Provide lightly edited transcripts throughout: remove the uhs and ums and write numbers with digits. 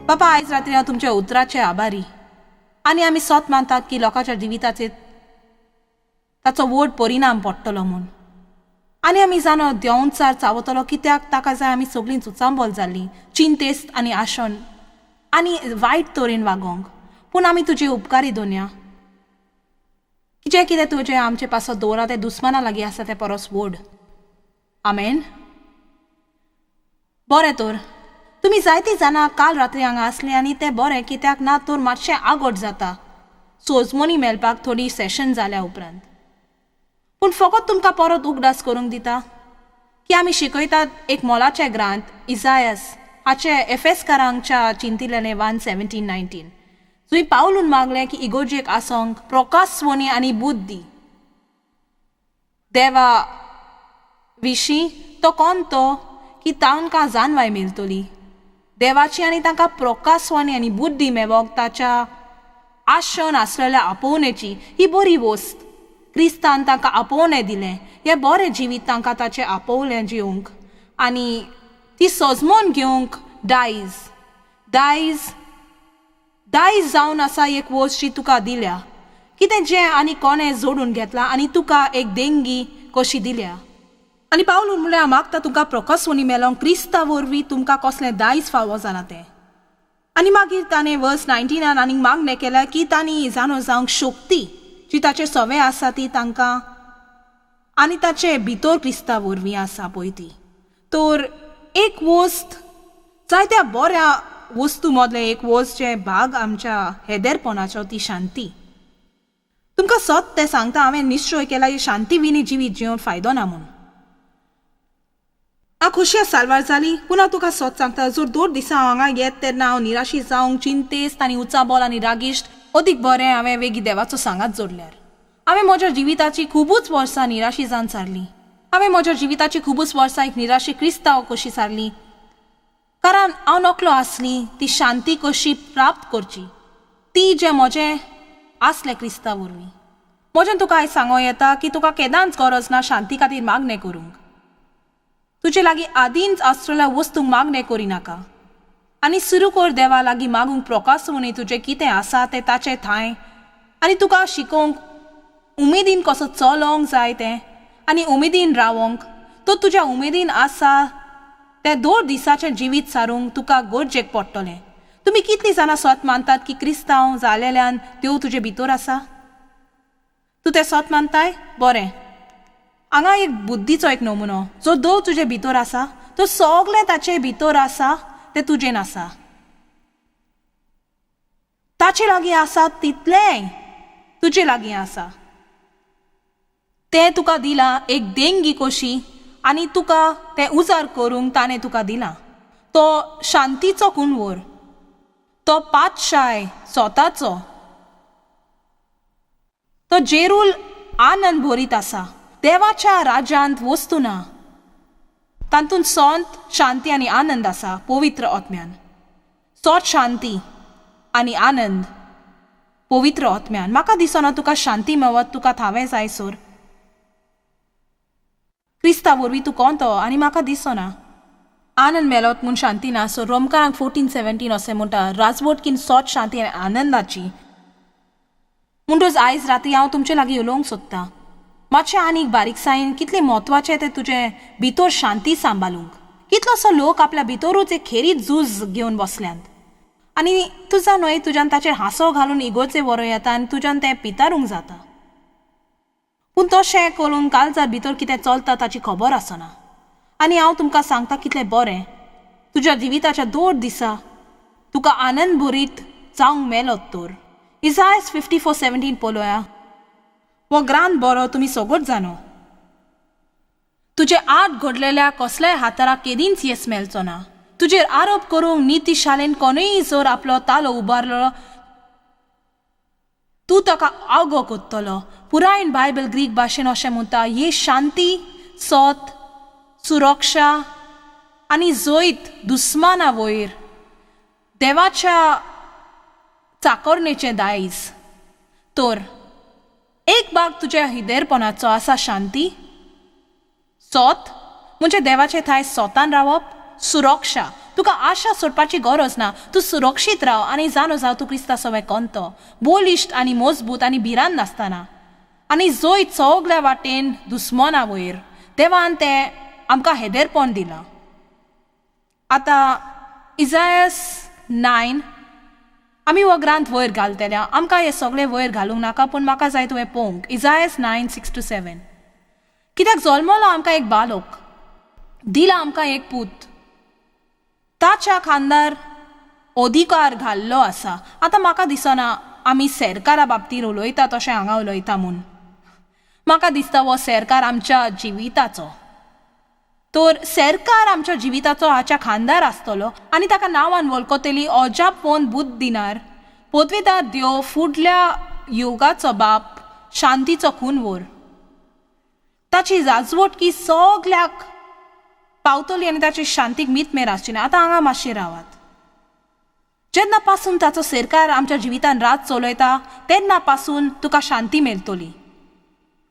बापा, आयज रात्री हांव तुमच्या उतराचे आभारी आनी आमी सोत मानतात की लोकांच्या जिविताचेर ताचो व्हड परिणाम पडटलो म्हूण. आनी आमी जाणो देंवचार चावतलो, कित्याक ताका जाय आमी सगळीं चुचांबोल जाल्लीं, चिंतेस्त आनी आशन आनी वायट तरेन वागोंक. पूण आमी तुजे उपकारी दोनया जें कितें तुजें आमचे पासत दवरा तें दुस्माना लागीं आसा तें परस व्हड. आमेन. बरें तर तुमी जायतीं जाणां काल रात्री हांगा आसलीं आनी तें बरें, कित्याक ना तर मातशें आगोट जाता सोजमणी मेळपाक थोडी सेशन जाल्या उपरांत. पूण फकत तुमकां परत उगडास करूंक दिता की आमी शिकयतात एक मोलाचें ग्रांथ इजायस हाचे एफेसकारांच्या चिंतिल्ल्याने 1:17-19, थंय पावलून मागलें की इगोर्जेक आसोंक प्रकाशवणी आनी बुद्धी देवा विशीं तो कोण तो की तांकां जानवाय मेळटली देवाची आनी तांकां प्रकाशवाणी आनी बुद्धी मेळोंक ताच्या आशन आसलेल्या आपोवण्याची ही बरी वस्त क्रिस्तान तांकां आपोवणें दिलें. हें बरें जिवीत तांकां ताचें आपोवलें जिवंक आनी ती सजमोन घेवंक दायज दायज दायज जावन आसा एक वस्त जी तुका दिल्या, कितें जें आनी कोणें जोडून घेतलां आनी तुका एक देंगी कशी दिल्या. आनी पावलून म्हणल्यार मागता तुमकां प्रकाशवणी मेलोंक क्रिस्ता वरवीं तुमकां कसलें दायज फावो जालां तें. आनी मागीर ताणें वर्स 19 आनी मागणें केलें की तांणी जाणो जावंक शक्ती जी ताचे सवे आसा ती तांकां आनी ताचे भितर क्रिस्ता वरवीं आसा पळय ती. तर एक वस्त जायत्या बऱ्या वस्तू मदलें एक वस्त जे भाग आमच्या हेदेरपणाचो ती शांती. तुमकां सत तें सांगता, हांवें निश्चय केला ही शांती विनी जिवीत जिवन फायदो ना म्हूण. हांव खोशया साल्वार जाली, पूण हांव तुका सत सांगता, जर 2 दिसां हांव हांगा येत तेन्ना हांव निराशी जावंक, चिंतेस्त आनी उचाबोल आनी रागिश्ट. अदीक बरें हांवें वेगीं देवाचो सांगात जोडल्यार. हांवें म्हज्या जिविताची खुबूच वर्सां निराशी जावन सारली. हांवें म्हज्या जिविताची खुबूच वर्सां एक निराशी क्रिस्तांव कशी सारली, कारण हांव नकलो आसली ती शांती कशी प्राप्त करची ती जें म्हजें आसलें क्रिस्ता वरवीं. म्हज्यान तुका आयज सांगो येता की तुका केदांच गरज ना शांती खातीर मागणें करूंक. तुजे लागीं आदींच आसलेल्या वस्तूंक मागणें करिनाका आनी सुरू कर देवा लागीं मागूंक प्रकाशवणी तुजें कितें आसा तें ताचें थांय आनी तुका शिकोवंक उमेदीन कसो चलोवंक जाय तें आनी उमेदीन रावोंक. तो तुज्या उमेदीन आसा तें 2 दिसाचें जिवीत सारूंक तुका गरजेक पडटलें. तुमी कितलीं जाणां सत मानतात की क्रिस्तांव जालेल्यान देव तुजे भितर आसा? तूं तें सत मानताय? बरें, हांगा एक बुद्धीचो एक नमुनो. जो देव तुजे भितर आसा तो सगळें ताचे भितर आसा तें तुजेन आसा, ताचे लागीं आसा तितलेंय तुजे लागीं आसा. तें तुका दिलां एक देंगी कशी आनी तुका तें उजार करूंक ताणें तुका दिलां. तो शांतीचो कुणवर, तो पातशाय स्वताचो, तो जेरूल आनंद भरीत आसा. देवाच्या राज्यांत वस्तू ना, तातूंत सोंत शांती आनी आनंद आसा. पवित्र आत्म्यान सोत शांती आनी आनंद पवित्र आत्म्यान. म्हाका दिसना तुका शांती मेवत, तुका थावें जाय सोर क्रिस्ता वरवीं तूं कोण तो आनी म्हाका दिसना आनंद मेलोत म्हूण शांती ना. सो रोमकारांक 14:17 अशें म्हणटा, राजवटकीन सोत शांती आनी आनंदाची. म्हणटच आयज राती हांव तुमचे लागीं उलोवंक सोदतां मातशें आनीक बारीकसायेन कितलें म्हत्वाचें तें तुजें भितर शांती सांबाळूंक. कितलोसो लोक आपल्या भितरूच एक खेरीत झूज घेवन बसल्यांत आनी तुजा न्हय तुज्यान ताचेर हांसो घालून इगोर्जे व्हरूं येता आनी तुज्यान तें पितारूंक जाता. पूण तशें करून कालजार भितर कितें चलता ताची खबर आसना. आनी हांव तुमकां सांगता कितलें बरें तुज्या जिविताच्या 2 दिसा तुका आनंद भरीत जावंक मेलोत तर. इजायस 54:17 पळोवया. हो ग्रांत बरो तुमी सगळोच जाणो. तुजे आठ घडलेल्या कसल्याय हाताराक केदींच येस मेळचो ना. तुजेर आरोप करूंक निती शालेन कोणूय जर आपलो तालो उबारलो तूं ताका आवगो कोत्तलो. पुरायन बायबल ग्रीक भाशेन अशें म्हणटा, ही शांती, सोत, सुरक्षा आनी जैत दुस्माना वयर देवाच्या चाकोरणेचें दायज. तर एक भाग तुज्या हिदेरपणाचो आसा शांती, सोत म्हणजे देवाचे थांय सोतान रावप, सुरक्षा तुका आशा सोडपाची गरज ना. तूं सुरक्षीत राव आनी जाणो जाव तूं क्रिस्ता सवें कोणतो बलिश्ट आनी मजबूत आनी भिरांत नासतना आनी जंय सगल्या वाटेन दुस्मना वयर देवान तें आमकां हेदेरपण दिलां. आतां इजायस 9 आमी हो ग्रांथ वयर घालतल्या. आमकां हे सगळे वयर घालूंक नाका, पूण म्हाका जाय तुवें पळोवंक. इजायस 9:6-7. कित्याक जल्मलो आमकां एक बालोक, दिला आमकां एक पूत, ताच्या खांदार अधिकार घाल्लो आसा. आतां म्हाका दिसना आमी सरकारा बाबतीर उलयता तशें हांगा उलयता म्हूण. म्हाका दिसता हो सरकार आमच्या जिविताचो. तर सरकार आमच्या जिविताचो हाच्या खांदार आसतलो आनी ताका नांवान वळखतली अजाप बुद्द दिनार, पदवेदार देव, फुडल्या योगाचो बाप, शांतीचो खूनवोर. ताची जाजवटकी सगल्याक पावतली आनी ताची शांतीक मीत मेर आसची ना. आतां हांगा मातशें रावात. जेन्ना पासून ताचो सरकार आमच्या जिवितान रात चलयता तेन्ना पासून तुका शांती मेळटली.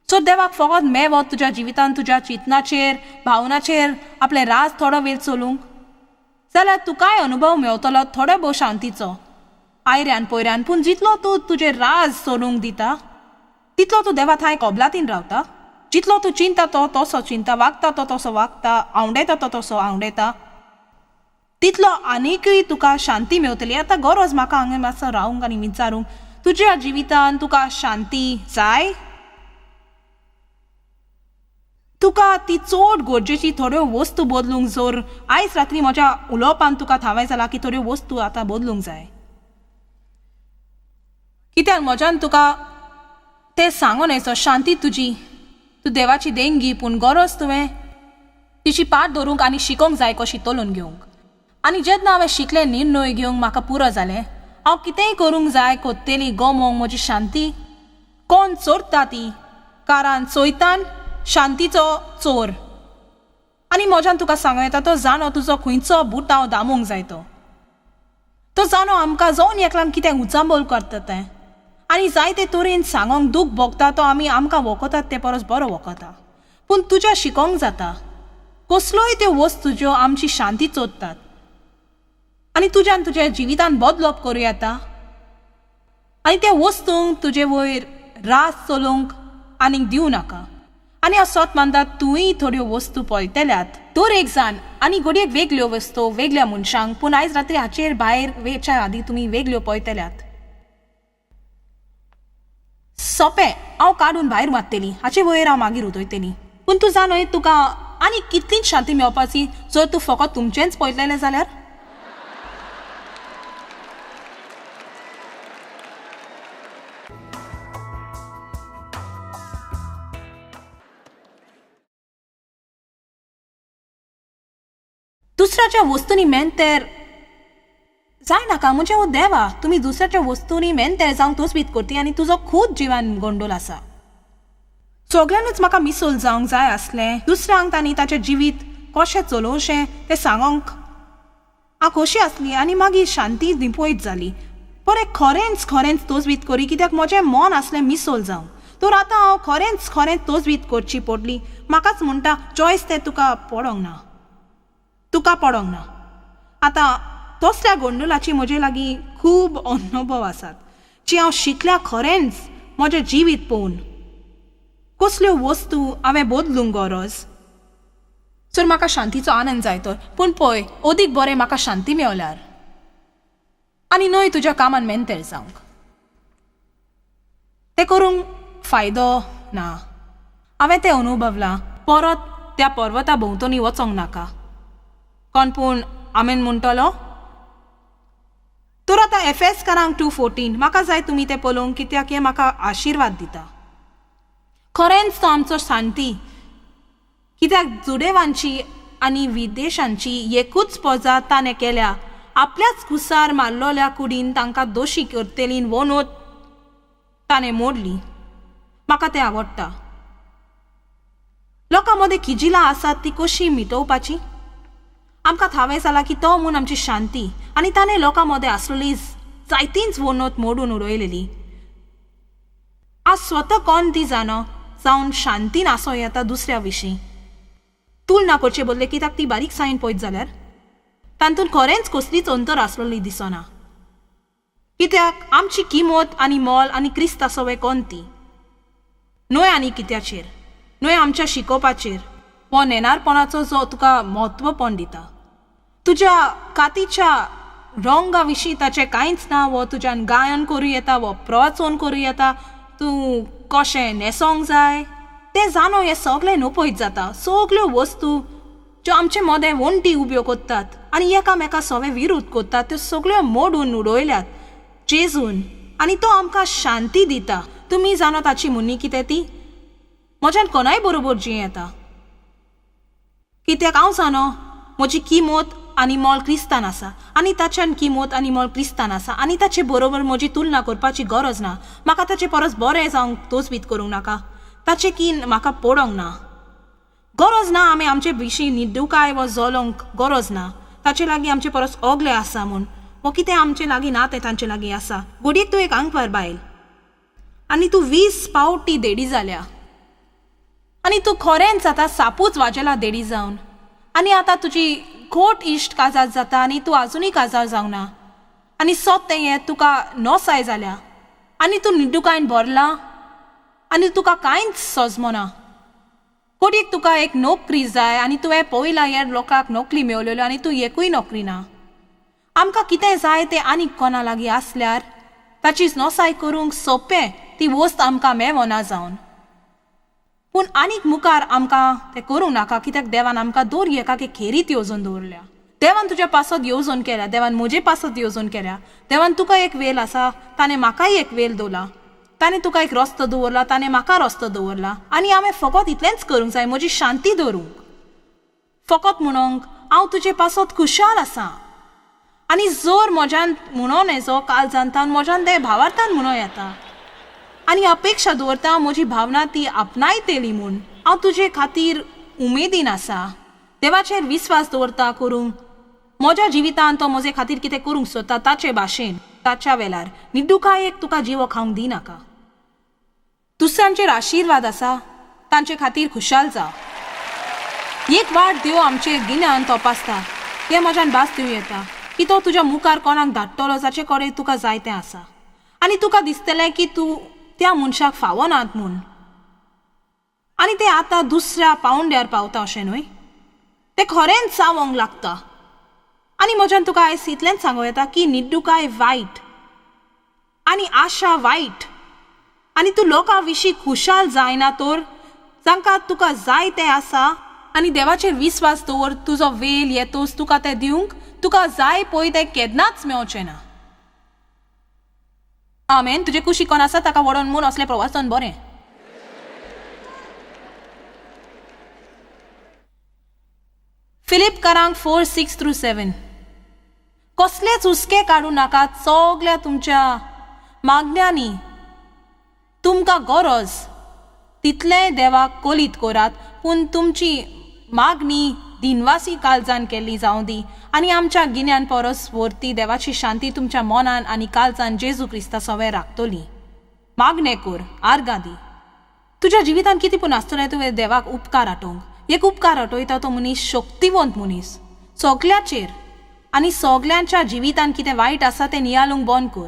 सो देवाक फकत मेवो तुज्या जिवितान तुज्या चिंतनाचेर भावनाचेर आपलें राज थोडो वेळ चलूंक जाल्यार तुकाय अनुभव मेवतलो थोडो भोव शांतीचो आयऱ्यान पयऱ्यान. पूण जितलो तूं तुजें राज चलूंक दिता तितलो तूं देवा थांय कबलातीन रावता. जितलो तूं चिंता तो तसो चिंता, वागता तो तसो वागता, आंवडेता तो तसो आंवडेता, तितलो आनीकय तुका शांती मेवतली. आतां गरज म्हाका हांगा मातसो रावंक आनी विचारूंक, तुज्या जिवितान तुका शांती जाय? तुका ती चड गरजेची थोड्यो वस्तू बदलूंक जर आयज रात्री म्हज्या उलोवपान तुका थावें जालां की थोड्यो वस्तू आतां बदलूंक जाय, कित्याक म्हज्यान तुका तें सांगून येचो शांती तुजी, तूं देवाची देणगी, पूण गरज तुवें तिची पाट धरूंक आनी शिकोंक जाय कशी तोलून घेवंक. आनी जेन्ना हांवें शिकलें निर्णय घेवंक म्हाका पुरो जालें, हांव कितेंय करूंक जाय कोत्तेली गमोवंक म्हजी शांती. कोण चोरता ती, कारण चोयतान शांतीचो चोर. आनी म्हज्यान तुका सांगूं येता तो जाणो तुजो खंयचो बुटाव दामूंक जाय तो तो जाणो आमकां जावन एकल्यान कितें उचांबोल करता तें आनी जायते तरेन सांगोंक दूख भोगता तो आमी आमकां वखतात ते परस बरो वखता. पूण तुज्या शिकोंक जाता कसल्योय त्यो वस्तू ज्यो आमची शांती चोरतात आनी तुज्यान तुज्या जिवितान बदलप करूं येता आनी त्या वस्तूंक तुजे वयर रास चलोवंक आनीक दिवं नाका. आनी हांव सत मानता तुंय थोड्यो वस्तू पळयतल्यात तर एक जाण आनी घडयेक वेगळ्यो वस्तू वेगळ्या मनशांक, पूण आयज रात्री हाचेर भायर वेच्या आदी तुमी वेगळ्यो पळयतल्यात. सोंपें हांव काडून भायर मारतली, हाचे वयर हांव मागीर उदयतली. पूण तूं जाणय तुका आनी कितलीच शांती मेळपाची जर तूं फकत तुमचेंच पळयतलें जाल्यार. दुसऱ्याच्या वस्तूंनी मेनतेर जायनाका म्हणजे हो देवा, तुमी दुसऱ्याच्या वस्तूंनी मेनतेर जावंक तोचबीत करती आनी तुजो खूब जिवान गोंडोल आसा. सगळ्यानूच म्हाका मिसोल जावंक जाय आसलें दुसऱ्यांक तांणी ताचें जिवीत कशें चलोवचें तें सांगोंक हांव खोशी आसली आनी मागीर शांती निपयत जाली. बरें खरेंच खरेंच तोजवीत करी कित्याक म्हजें मन आसलें मिसोल जावंक. तर आतां हांव खरेंच खरेंच तोजवीत करची पडली. म्हाकाच म्हणटा चॉयस तें तुका पडोंक ना, तुका पडोंक ना. आतां तसल्या गोंडोलाची म्हजे लागीं खूब अनुभव आसात जी हांव शिकल्या खरेंच म्हजें जिवीत पळोवन. कसल्यो वस्तू हांवें बदलूंक गरज जर म्हाका शांतीचो आनंद जाय तर. पूण पळय अदीक बरें म्हाका शांती मेवल्यार आनी न्हय तुज्या कामान मेनतेर जावंक. तें करूंक फायदो ना. हांवें तें अनुभवलां. परत त्या पर्वता भोंवतणी वचोंक नाका. कोण पूण आमेन म्हणटलो. तर आतां एफेसकारांक 2:14 म्हाका जाय तुमी तें पळोवंक कित्याक हें म्हाका आशिर्वाद दिता. खरेंच तो आमचो शांती, कित्याक जुडेवांची आनी विदेशांची एकूच पजा ताणें केल्या, आपल्याच कुसार मारलोल्या कुडीन तांकां दोशी करतली वनोत ताणें मोडली. म्हाका तें आवडटा. लोकां मदें किजिलां आसात ती कशी मिटोवपाची आमकां थावें जालां की तो म्हूण आमची शांती आनी ताणें लोकां मदें आसलेली जायतींच वनोत मोडून उडयलेली. आज स्वता कोण ती जाणो जावन शांतीन आसो येता दुसऱ्या विशीं तुलना करचे बदले कित्याक ती बारीक सायन पळयत जाल्यार तातूंत खरेंच कसलीच अंतर आसलेली दिसना. कित्याक आमची किंमत आनी मोल आनी क्रिस्ता सवे कोण ती न्हय आनी कित्याचेर, न्हय आमच्या शिकोवपाचेर वो नेणारपणाचो जो तुका म्हत्वपण दिता. तुज्या कातीच्या रंगा विशीं ताचें कांयच ना, वो तुज्यान गायन करूं येता वो प्रवचन करूं येता, तूं कशें न्हेसोंक जाय तें जाणो, हें सगळें नपयत जाता. सगल्यो वस्तू ज्यो आमचे मदें वण्टी उब्यो करतात आनी एकामेका सवे विरोध करतात त्यो सगळ्यो मोडून उडयल्यात जेजून, आनी तो आमकां शांती दिता. तुमी जाणो ताची मुन्नी कितें ती? म्हज्यान कोणाय बरोबर जी येता, कित्याक हांव जाणो म्हजी किंमत आनी मोल क्रिस्तान आसा, आनी ताच्यान किंमत आनी मोल क्रिस्तान आसा, आनी ताचे बरोबर म्हजी तुलना करपाची गरज ना. म्हाका ताचे परस बरें जावंक तोचबीत करूंक नाका, ताचें कीन म्हाका पडोंक ना, गरज ना. आमी आमचे विशीं निड्डुकाय वो जलोंक गरज ना, ताचे लागीं आमचे परस ओगले आसा म्हूण, वो कितें आमचे लागीं ना तें तांचे लागीं आसा. घडयेक तूं एक आंकवार बायल आनी तूं 20 पावटी देडी जाल्या, आनी तूं खरेंच आतां सापूच वाजेला देडी जावन, आनी आतां तुजी खोट इश्ट काजार जाता आनी तूं आजुनूय काजार जावंक ना, आनी सोत तें हें तुका नोसाय जाल्या, आनी तूं निड्डुकायन भरला आनी तुका कांयच सजमना. कोडयेक तुका एक नोकरी जाय आनी तुवें पळयला ह्या लोकांक नोकरी मेवलेल्यो आनी तूं एकूय नोकरी ना. आमकां कितें जाय तें आनीक कोणा लागीं आसल्यार ताची नोसाय करूंक सोंपें, ती वस्त आमकां मेवना जावन. पूण आनीक मुखार आमकां तें करूंक नाका, कित्याक देवान आमकां दर एकाक एक खेरीत येवजण दवरल्या. देवान तुज्या पासत येवजण केल्या, देवान म्हजे पासत येवजण केल्या, देवान तुका एक वेल आसा, ताणें म्हाकाय एक वेल दवरला, ताणें तुका एक रस्तो दवरला, ताणें म्हाका रस्तो दवरला, आनी हांवें फकत इतलेंच करूंक जाय, म्हजी शांती दवरूंक, फकत म्हणूंक हांव तुजे पासत खुशाल आसा. आनी जर म्हज्यान म्हणोन येजो काळजान तावन म्हज्यान तें भावार्थान म्हणूं येता, आनी अपेक्षा दवरता म्हजी भावना ती आपणायतली म्हूण, हांव तुजे खातीर उमेदीन आसा, देवाचेर विस्वास दवरता करूंक म्हज्या जिवितांत तो म्हजे खातीर कितें करूंक सोदता ताचे भाशेन ताच्या वेळार निड्डुकाय एक तुका जिवो खावंक दिनाका. दुसऱ्यांचेर आशिर्वाद आसा तांचे खातीर खुशाल जा. एक वाट देव आमचे गिन्यान तपासता, तें म्हज्यान भास दिवं येता की तो तुज्या मुखार कोणाक धाडटलो जाचे कडेन तुका जाय तें आसा, आनी तुका दिसतलें की तूं त्या मनशाक फावनात म्हूण, आनी ते आतां दुसऱ्या पावंड्यार पावता अशें न्हय, तें खरेंच जावंक लागता. आनी म्हज्यान तुका आयज इतलेंच सांगूं येता की निड्डुकाय वायट आनी आशा वायट, आनी तूं लोकां विशीं खुशाल जायना तर जांकां तुका जाय तें आसा, आनी देवाचेर विस्वास दवर, तुजो वेल येतोच तुका तें दिवंक, तुका जाय पळय तें केन्नाच मेवचें ना. आमेन. तुजे कुशी कोण आसा ताका वडोवन म्हूण असलें प्रवासन बरें. फिलिपकारांक 4:6-7. कसलेच हुस्के काडूं नाकात, सगल्या तुमच्या मागण्यांनी तुमकां गरज तितलें देवाक कोलीत करात, पूण तुमची मागणी दिनवासी काळजान केल्ली जावं दी, आनी आमच्या गिन्यान परस वरती देवाची शांती तुमच्या मनान आनी काळजान जेजू क्रिस्ता सवें राखतली. मागणें कर, आर्गां दी. तुज्या जिवितान कितें पूण आसतलें तुवें देवाक उपकार आटोवंक. एक उपकार आटयता तो मनीस शक्तिवंत मनीस सगल्याचेर, आनी सगल्यांच्या जिवितान कितें वायट आसा तें नियाळूंक बंद कर.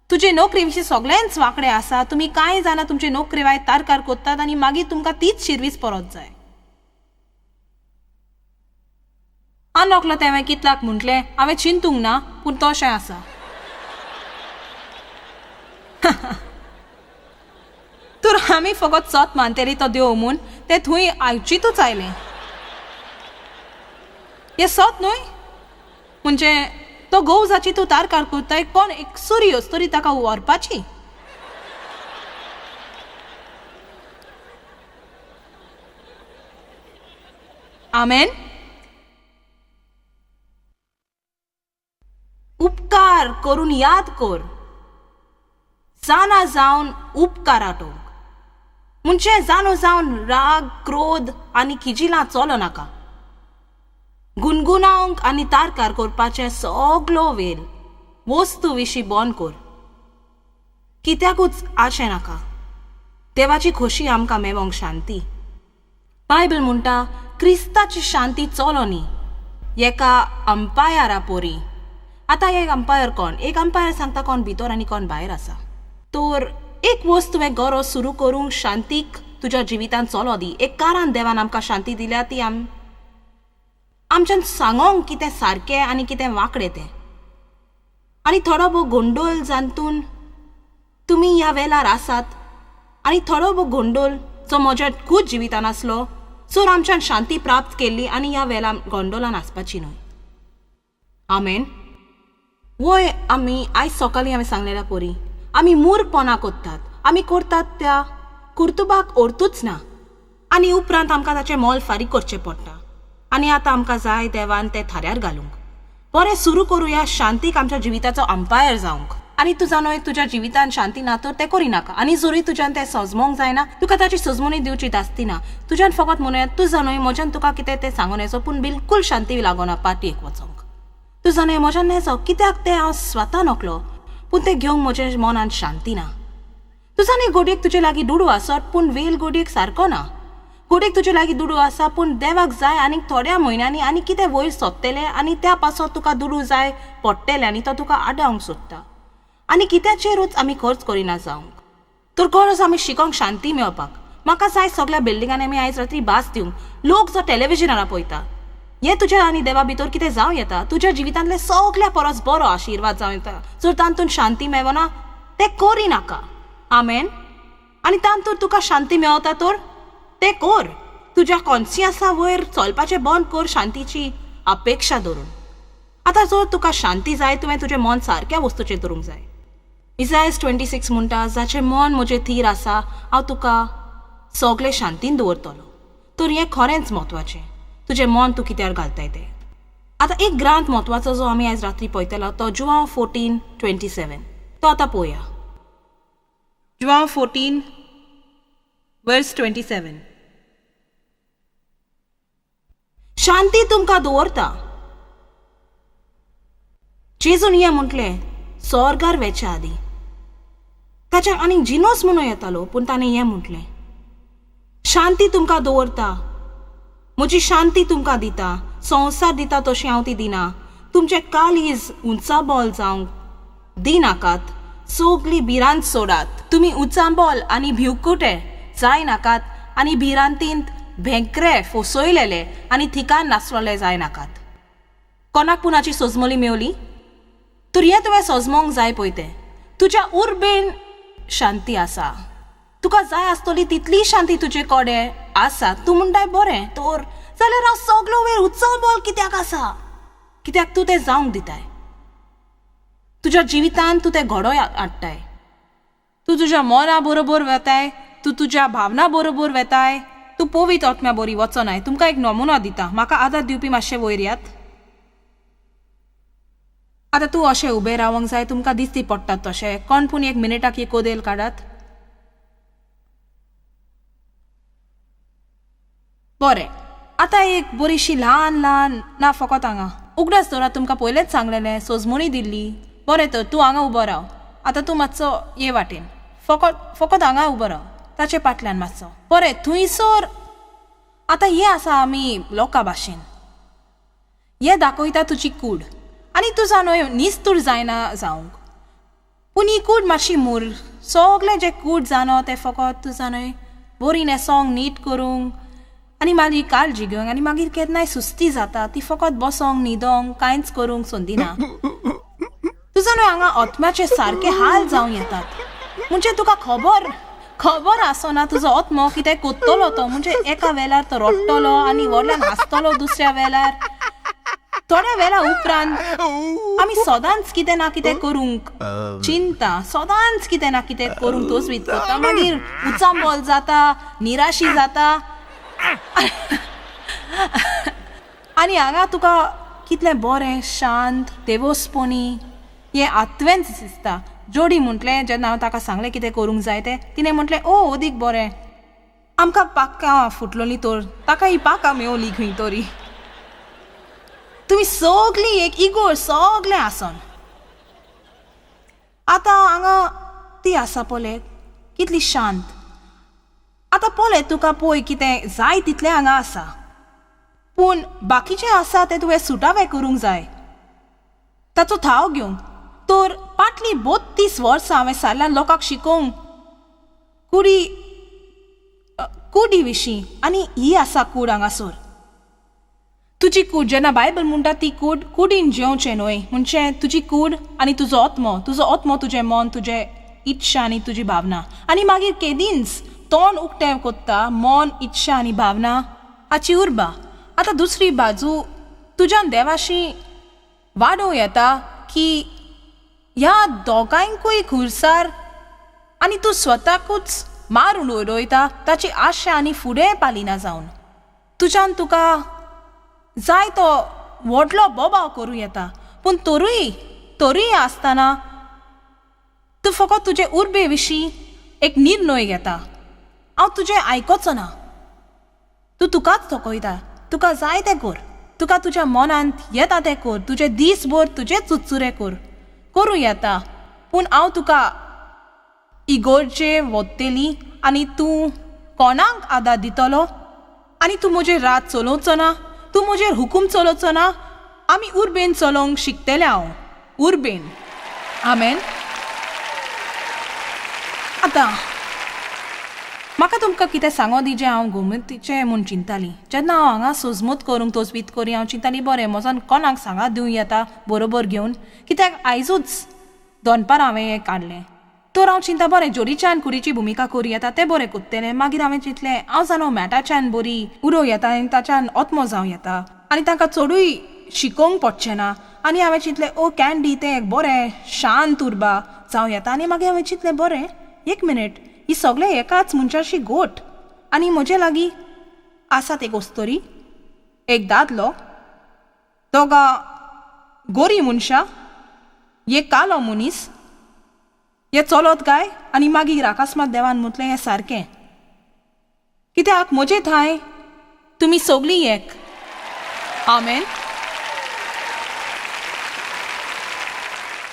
तुजे नोकरे विशीं सगळेंच वांकडे आसा, तुमी कांय जाणां तुमचे नोकरे वायट तारकार करतात आनी मागीर तुमकां तीच शिरवीस परत जाय. आनोकलो तें हांवें कितल्याक म्हटलें हांवें चिंतूंक ना, पूण तशें आसा. तर आमी फकत सत मानतली तो देव म्हूण तें थंय आयचितूच आयलें. हें सत न्हय, म्हणजे तो घोव जाची तूं तारकार करताय कोण एक सुरी तरी ताका व्हरपाची. आमेन. उपकार करून याद कर, जाणा जावन उपकार आटोवंक, म्हणजे जाणो जावन राग क्रोध आनी किजिलां चलो नाका. गुणगुणावंक आनी तारकार करपाचें सगलो वेल वस्तू विशीं बंद कर, कित्याकूच आशें नाका. देवाची खोशी आमकां मेवोंक शांती. बायबल म्हणटा क्रिस्ताची शांती चलो न्ही, एका अंपायरा पोरी. आतां एक अंपायर कोण, एक अंपायर सांगता कोण भितर आनी कोण भायर आसा. तर एक वस्त तुवें गरज सुरू करूंक शांतीक तुज्या जिवितान चलो दी. एक कारण देवान आमकां शांती दिल्या ती आमच्यान सांगोंक कितें सारकें आनी कितें वांकडें तें. आनी थोडो भोव गोंडोल जातून तुमी ह्या वेळार आसात आनी थोडो भोव गोंडोल जो म्हज्या खूब जिवितान आसलो सो आमच्यान शांती प्राप्त केल्ली आनी ह्या वेळार गोंडोलान आसपाची न्हय. आमेन. वय आमी आयज सकाळीं हांवें सांगलेल्या पोरी आमी मूर्खपणां करतात, आमी करतात त्या कुर्तुबाक अर्थूच ना आनी उपरांत आमकां ताचें मोल फारीक करचें पडटा. आनी आतां आमकां जाय देवान तें थाऱ्यार घालूंक. बरें सुरू करुया शांतीक आमच्या जिविताचो अंपायर जावंक. आनी तुजा न्हय तुज्या जिवितान शांती ना तर तें करिनाका. आनी जरूय तुज्यान तें सजमोंक जायना, तुका ताची सजमोणी दिवची दासती ना. तुज्यान फकत म्हणूया तुजा न्हय म्हज्यान तुका कितें तें सांगून येचो, पूण बिलकूल शांती लागना पार्टीक वचोंक. तुजा न्हय म्हज्यान नेजो कित्याक तें हांव स्वता नकलो, पूण तें घेवंक म्हज्या मनान शांती ना. तुजा न्हय गोडयेक तुजे लागीं दुडू आसत, पूण वेल गोडयेक सारको ना. गोडयेक तुजे लागीं दुडू आसा, पूण देवाक जाय आनी थोड्या म्हयन्यांनी आनी कितें वयर सोदतलें आनी त्या पासत तुका दुडू जाय पडटले आनी तो तुका आडावंक सोदता. आनी कित्याचेरूच आमी खर्च करिना जावंक. तर गरज आमी शिकोंक शांती मेळपाक. म्हाका जाय सगळ्या बिल्डिंगांनी आमी आयज रात्री भास दिवंक. लोक जो टॅलिविजनार पळयता हें तुज्या आनी देवा भितर कितें जावं येता, तुज्या जिवितांतले सगल्या परस बरो आशिर्वाद जावं येता. जर तातूंत शांती मेळना तें करिनाका. आमेन. आनी तातूंत तुका शांती मेळता तर तें कर. तुज्या कॉन्सियन्सा वयर चलपाचें बंद कर शांतीची अपेक्षा धरून. आतां जर तुका शांती जाय तुवें तुजें मन सारक्या वस्तूचेर धरूंक जाय. इजायस 26 म्हणटा, जाचें मन म्हजें थीर आसा हांव तुका सगळें शांतीन दवरतलो. तर हें खरेंच म्हत्वाचें, तुजें मन तूं कित्यार घालताय तें. आतां एक ग्रांथ म्हत्वाचो जो आमी आयज रात्री पळयतलो तो जुआंव 14:27, तो आतां पळोवया. जुआंव 14:27. शांती तुमकां दवरता. जेजून हें म्हटलें स्वर्गार वेच्या आदीं. ताच्या आनी जिनोस म्हणून येतालो, पूण ताणें हें म्हटलें, शांती तुमकां दवरता, म्हजी शांती तुमकां दिता, संवसार दिता तशी हांव ती दिना. तुमचें काळीज उंचाबोल जावंक दिनाकात, सगली भिरांत सोडात. तुमी उंचाबोल आनी भिवकुटे जायनाकात आनी भिरांतींत भेंकरे फोसयलेले आनी थिकान नासलेले जायनाकात. कोणाक पुणाची सजमोली मेवली तर हें तुवें सजमोंक जाय पळय तें. तुज्या उर्बेन शांती आसा, तुका जाय आसतली तितली शांती तुजे कडेन आसा. तूं म्हणटाय बरें तर जाल्यार हांव सगलो वेळ उचांबळ कित्याक आसा? कित्याक तूं तें जावंक दिताय. तुज्या जिवितान तूं तें घडोय हाडटाय. तूं तुज्या मना बरोबर वेताय, तूं तुज्या भावना बरोबर वेताय, तूं पवित्र आत्म्या बरी वचनाय. तुमकां एक नमुनो दिता, म्हाका आदार दिवपी मातशें वयर यात. आतां तूं अशें उबें रावंक जाय, तुमकां दिसती पडटात तशें. कोण पूण एक मिनिटाक एक कोदेल काडात. बरें, आतां एक बरीशी ल्हान ल्हान ना फकत हांगा उगडास दवरात, तुमकां पयलेंच सांगलेलें, सजमोणी दिल्ली. बरें तर तूं हांगा उबो राव. आतां तूं मातसो ये वाटेन, फकत फकत हांगा उबो राव, ताचे फाटल्यान मातसो. बरें, थंयसर आतां हें आसा आमी लोकां भाशेन, हें दाखयता तुजी कूड. आनी तुजा न्हय निस्तूर जायना जावंक, पूण ही कूड मातशी मूर. सगळें जें कूड जाणो तें फकत तुजा न्हय बरी न्हेसोंक, नीट करूंक आनी मागीर काळजी घेवंक. आनी मागीर केन्नाय सुस्ती जाता ती फकत बसोंक, न्हिदोंक, कांयच करूंक संदिना. तुजा न्हय हांगा आत्म्याचे सारके हाल जावं येतात. म्हणजे तुका खबर खबर आसना तुजो आत्मो कितें कोत्तलो तो. म्हणजे एका वेळार तो रडटलो आनी व्हडल्यान हांसतलो दुसऱ्या वेळार. थोड्या वेळा उपरांत आमी सदांच कितें ना कितें करूंक चिंता, सदांच कितें ना कितें करूंक तोच वीत करता. मागीर उचांबळ जाता, निराशी जाता. आनी हांगा तुका कितलें बरें शांत देवस्पणी हें आत्वेंच दिसता. जोडी म्हटलें जेन्ना हांव ताका सांगलें कितें करूंक जाय तें, तिणें म्हटलें ओ अदीक बरें, आमकां पाकां फुटलोलीं तर ताका ही पाकां मेवली खंय तरी. तुमी सगळीं एक इगोर सगळें आसन. आतां हांगा ती आसा पळय कितली शांत. आतां पळय तुका पळय कितें जाय तितलें हांगा आसा, पूण पूण बाकीचें आसा तें तुवें सुटावें करूंक जाय, ताचो थाव घेवंक. तर पाटलीं 32 वर्सां हांवें सारल्यान लोकांक शिकोवंक कुडी कुडी विशीं, आनी ही आसा कूड हांगासर तुजी कूड. जेन्ना बायबल म्हणटा ती कूड कुडीन जेवचें न्हय, म्हणजे तुजी कूड आनी तुजो आत्मो, तुजो आत्मो तुजें मन, तुजें इच्छा आनी तुजी भावना, आनी मागीर केदींच तोंड उक्तें कोत्ता मन, इच्छा आनी भावना हाची उर्बा. आतां दुसरी बाजू तुज्यान देवाशी वाडोवं येता की ह्या दोगांयकूय खुरसार आनी तूं स्वताकूच मारून उडयता ताची आशा आनी फुडें पालिना जावन. तुज्यान तुका जाय तो व्हडलो बोबाव करूं येता, पूण तरूय तरूय आसतना तूं फकत तुजे उर्बे विशीं एक निर्णय घेता, हांव तुजें आयकोचो ना. तूं तुकाच थकयता, तुका जाय तें कर, तुका तुज्या मनांत येता तें कर, तुजें दीसभर तुजें चुचुरे कर, करूं येता, पूण हांव तुका इगोर्जे वत्तेली आनी तूं कोणाक आदार दितलो, आनी तूं म्हजेर रात चलोवचो ना, तूं म्हजेर हुकूम चलोवचो ना. आमी उर्बेन चलोवंक शिकतलें हांव, उर्बेन. आमेन. आतां म्हाका तुमकां कितें सांगो दी जें हांव गोमतीचें म्हूण चिंताली. जेन्ना हांव हांगा सोजमूत करूंक तोजवीत करी हांव चिंताली बरें म्हजोन कोणाक सांगा दिवं येता बरोबर घेवन, कित्याक आयजूच दनपार हांवें हें काडलें. तर हांव चिंता बरें जोडीच्यान कुडीची भुमिका करूं येता तें बरें कोत्तलें. मागीर हांवें चिंतलें हांव जाणो मॅटाच्यान बरी उलोवं येता आनी ताच्यान आत्मो जावं येता आनी तांकां चडूय शिकोवंक पडचें ना. आनी हांवें चिंतलें ओ कॅन्डी तें एक बरें शांत उर्बा जावं येता. आनी मागीर हांवें चिंतलें बरें एक मिनीट, ही सगळें एकाच मनशाची गोट आनी म्हजे लागीं आसात एक अस्तोरी, एक दादलो, दोगां गोरी मनशां, एक कालो मनीस, हे चलत काय. आनी मागीर आकास्मात देवान म्हटलें हें सारकें, कित्याक म्हजे थांय तुमी सगळीं एक. आमेन.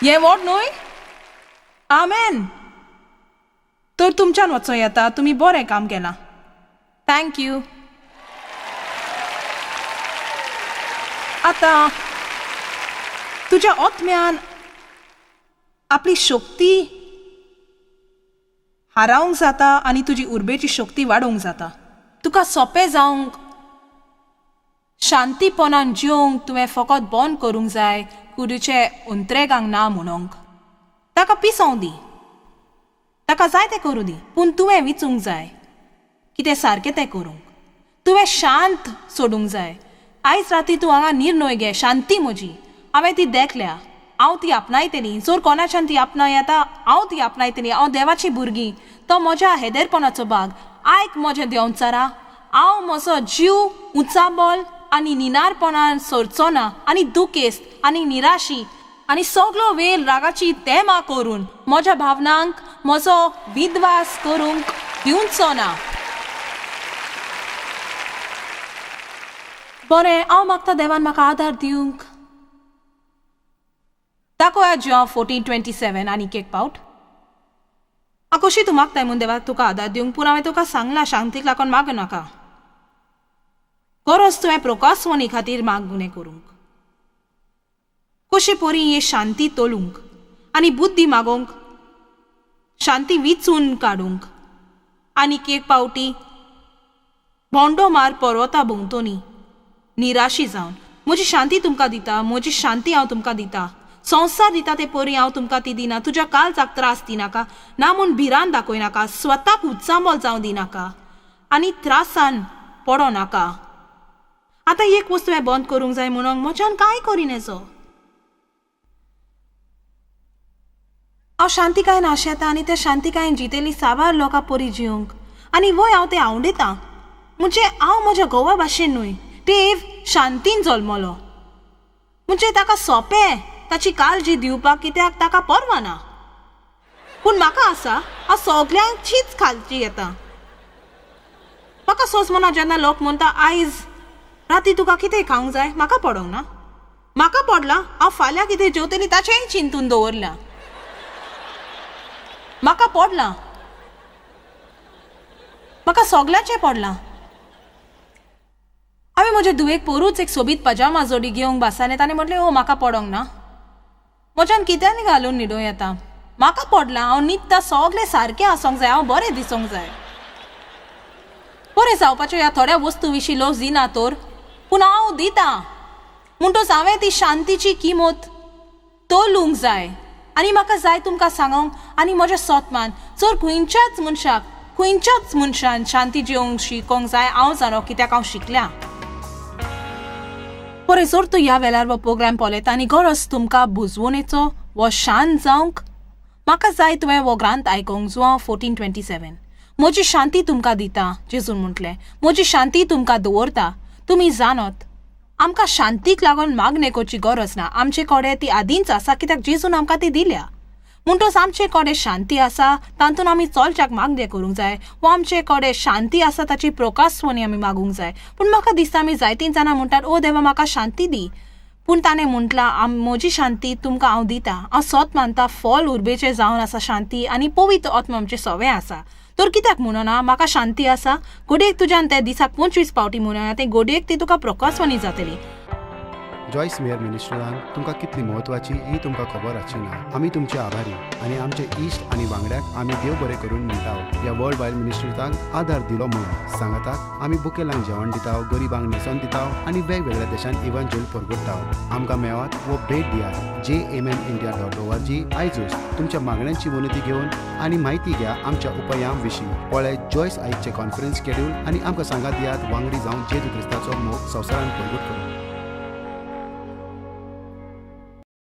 हें व्हड न्हय? आमेन. तर तुमच्यान वचों येता, तुमी बरें काम केलां. Thank you. आतां तुज्या आत्म्यान आपली शक्ती हारावंक जाता आनी तुजी उर्बेची शक्ती वाडोवंक जाता. तुका सोंपें जावंक, शांतीपणान जिवंक तुवें फकत बंद करूंक जाय कुडीचे उंत्रेगांक ना म्हणूंक. ताका पिसोवं दी, ताका जाय तें करूं दी, पूण तुवें विचूंक जाय कितें सारकें तें करूंक. तुवें शांत सोडूंक जाय. आयज राती तूं हांगा निर्णय घे, शांती म्हजी हांवें ती देखल्या, हांव ती आपणायतली. जर कोणाच्यान ती आपणाय येता हांव ती आपणायतली. हांव देवाची भुरगीं, तो म्हज्या हेदेरपणाचो भाग. आयक म्हजें देंवचारा, हांव म्हजो जीव उंचाबल आनी निनारपणान सोरचो ना, आनी दुखेस्त आनी निराशी आनी सगलो वेळ रागाची तेमा करून म्हज्या भावनांक म्हजो विद्वास करूंक दिवचो ना. बरें, हांव मागता देवान म्हाका आदार दिवंक. दाखोवया जॉन 14:27 आनीक एक पावट. हांव कशी तूं मागताय म्हूण देवाक तुका आदार दिवंक, पूण हांवें तुका सांगलां शांतीक लागून मागू नाका. गरज तुवें प्रोकासवणी खातीर मागणें करूंक. कशे परी ही शांती तोलूंक आनी बुद्धी मागोवंक, शांती विचून काडूंक. आनीक एक पावटी भोंवडो मार पर्वता भोंवतणी निराशी जावन, म्हजी शांती तुमकां दिता, म्हजी शांती हांव तुमकां दिता, संवसार दिता ते परी हांव तुमकां ती दिना. तुज्या काळजाक त्रास दिनाका, ना म्हूण भिरांत दाखयनाका, स्वताक उच्चांबल जावं दिनाका आनी त्रासान पडो नाका. आतां एक वस्तू हांवें बंद करूंक जाय म्हणून म्हज्यान कांय करिनेचो. हांव शांतिकायेन आशेता आनी त्या शांतिकायेन जितेली साबार लोकां परी जिवंक, आनी वय हांव तें आवडयतां. म्हणजे हांव म्हज्या घोवा भाशेन न्हय, देव शांतीन जल्मलो, म्हणजे ताका सोंपें ताची काळजी दिवपाक, कित्याक ताका पर्वा ना. पूण म्हाका आसा, हांव सगल्यांचीच काळजी घेता. म्हाका सोंसमना जेन्ना लोक म्हणटा आयज राती तुका कितें खावंक जाय, म्हाका पडोंक ना, म्हाका पडलां हांव फाल्यां कितें जेवतली ताचेंय चिंतून दवरलां. म्हाका पडलां, म्हाका सगल्यांचें पडलां. हांवें म्हजे धुवेक पोरूच एक सोबीत पजामा जोडी घेवंक बसालें. ताणें म्हटलें, ओ म्हाका पडोंक ना, म्हज्यान कित्यान घालून न्हिदूं येता, म्हाका पडलां, हांव न्हिदता सगळें सारकें आसूंक जाय, हांव बरें दिसूंक जाय. बरें जावपाच्यो ह्या थोड्या वस्तू विशीं लोक दिना तर, पूण हांव दितां. म्हणटच हांवें ती शांतीची किंमत तोलूंक जाय. आनी म्हाका जाय तुमकां सांगोंक आनी म्हजें सोतमान, जर खंयच्याच मनशाक खंयच्याच मनशान शांती जिवंक शिकोंक जाय, हांव जाणो कित्याक हांव शिकल्या. बरें, जर तूं ह्या वेळार हो प्रोग्राम पळयता आनी गरज तुमकां बुजवणेचो वो शांत जावंक, म्हाका जाय तुवें हो ग्रांथ आयकोंक. जुआंव 14:27. म्हजी शांती तुमकां दिता, जेजून म्हटलें, म्हजी शांती तुमकां दवरता. तुमी जाणत आमकां शांतीक लागून मागणें करची गरज ना, आमचे कडेन ती आदींच आसा कित्याक जेजून आमकां ती दिल्या. म्हणटच आमचे कडेन शांती आसा तातूंत आमी चलच्याक मागणें करूंक जाय, वा आमचे कडेन शांती आसा ताची प्रकाशवणी आमी मागूंक जाय. पूण म्हाका दिसता आमी जायतीं जाणां म्हणटात, ओ देवा म्हाका शांती दी, पूण ताणें म्हटलां म्हजी शांती तुमकां हांव दिता. हांव सोत मानता फॉल उर्बेचें जावन आसा शांती आनी पवित्र आत्मा आमचें सवें आसा. तर कित्याक म्हणना म्हाका शांती आसा? घडयेक तुज्यान त्या दिसाक 25 फावटी म्हणना, तें घडयेक ती तुका प्रकाशवणी जातली. जॉयस मेयर मिनिस्ट्रान तुमकां कितली म्हत्वाची ही तुमकां खबर आसची ना. आमी तुमचे आभारी आनी आमचे इश्ट आनी वांगड्याक आमी देव बरें करून म्हणटा. ह्या वर्ल्ड वायड मिनिस्ट्रीक आदार दिलो म्हणून सांगाताक आमी बुकेलांक जेवण दिता, गरिबांक न्हेसण दिता आनी वेगवेगळ्या देशांत इव्हांजेल परगटता. आमकां मेळात वो भेट दियात jmmindia.org. आयजूच तुमच्या मागण्यांची विनंती घेवन आनी म्हायती घ्या आमच्या उपायां विशीं. पळय जॉयस आयजचें कॉन्फरन्स शेड्यूल आनी आमकां सांगात दियात वांगडी जावन जेजू क्रिस्ताचो मोग संवसारान परगट करूं.